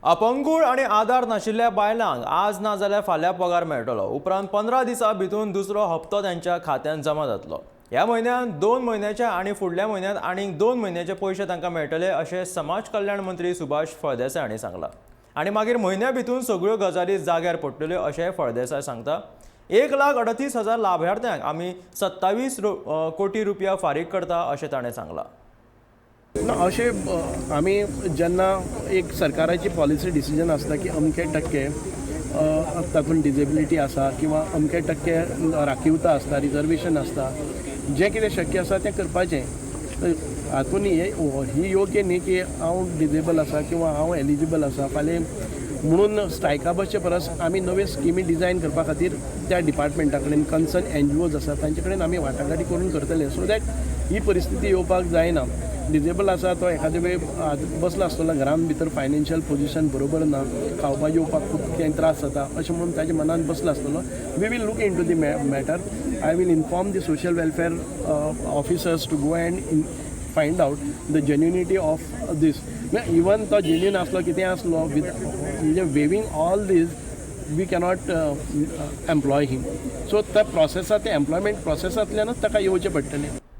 अपंगूळ आनी आदार नाशिल्ल्या बायलांक आज ना जाल्यार फाल्यां पगार मेळटलो. उपरांत 15 दिसां भितून दुसरो हप्तो त्यांच्या खात्यांत जमा जातलो. ह्या म्हयन्यांत 2 म्हयन्याचे आनी फुडल्या म्हयन्यांत आनीक 2 म्हयन्याचे पयशे तांकां मेळटले, अशें समाज कल्याण मंत्री सुभाष फळदेसाय हांणी सांगलां. आनी मागीर म्हयन्या भितून सगळ्यो गजाली जाग्यार पडटल्यो, अशेंय फळदेसाय सांगता. 1,38,000 लाभार्थ्यांक आमी 27 कोटी रुपया फारीक करता, अशें ताणें सांगलां. ना, अशें आमी जेन्ना एक सरकाराची पॉलिसी डिसिजन आसता की अमके टक्के तातूंत डिजेबिलिटी आसा किंवा अमके टक्के राखीवता आसता, रिजर्वेशन आसता, जें कितें शक्य आसा तें करपाचें. हातून हे ही योग्य न्ही की हांव डिजेबल आसा किंवा हांव एलिजिबल आसा फाल्यां म्हणून स्ट्रायका बसचे परस आमी नव्यो स्किमी डिजायन करपा खातीर त्या डिपार्टमेंटा कडेन, कन्सर्न एनजीओज आसा तांचे कडेन आमी वाटाघाटी करून करतले, सो that ही परिस्थिती येवपाक जायना. डिजेबल आसा तो एखादे वेळ बसला आसतलो घरान भितर, फायनान्शियल पोजिशन बरोबर ना, खावपा जेवपाक खूब कितें त्रास जाता अशें म्हणून ताच्या मनान बसला आसतलो. We will look into the matter. I will inform the social welfare officers to go and find out the genuinity of this. Even तो जेन्युन आसलो, कितें आसलो, विथ म्हणजे waiving all these we cannot employ him. So त्या प्रोसेसा, त्या employment प्रोसेसांतल्यानूच ताका येवचें पडटलें.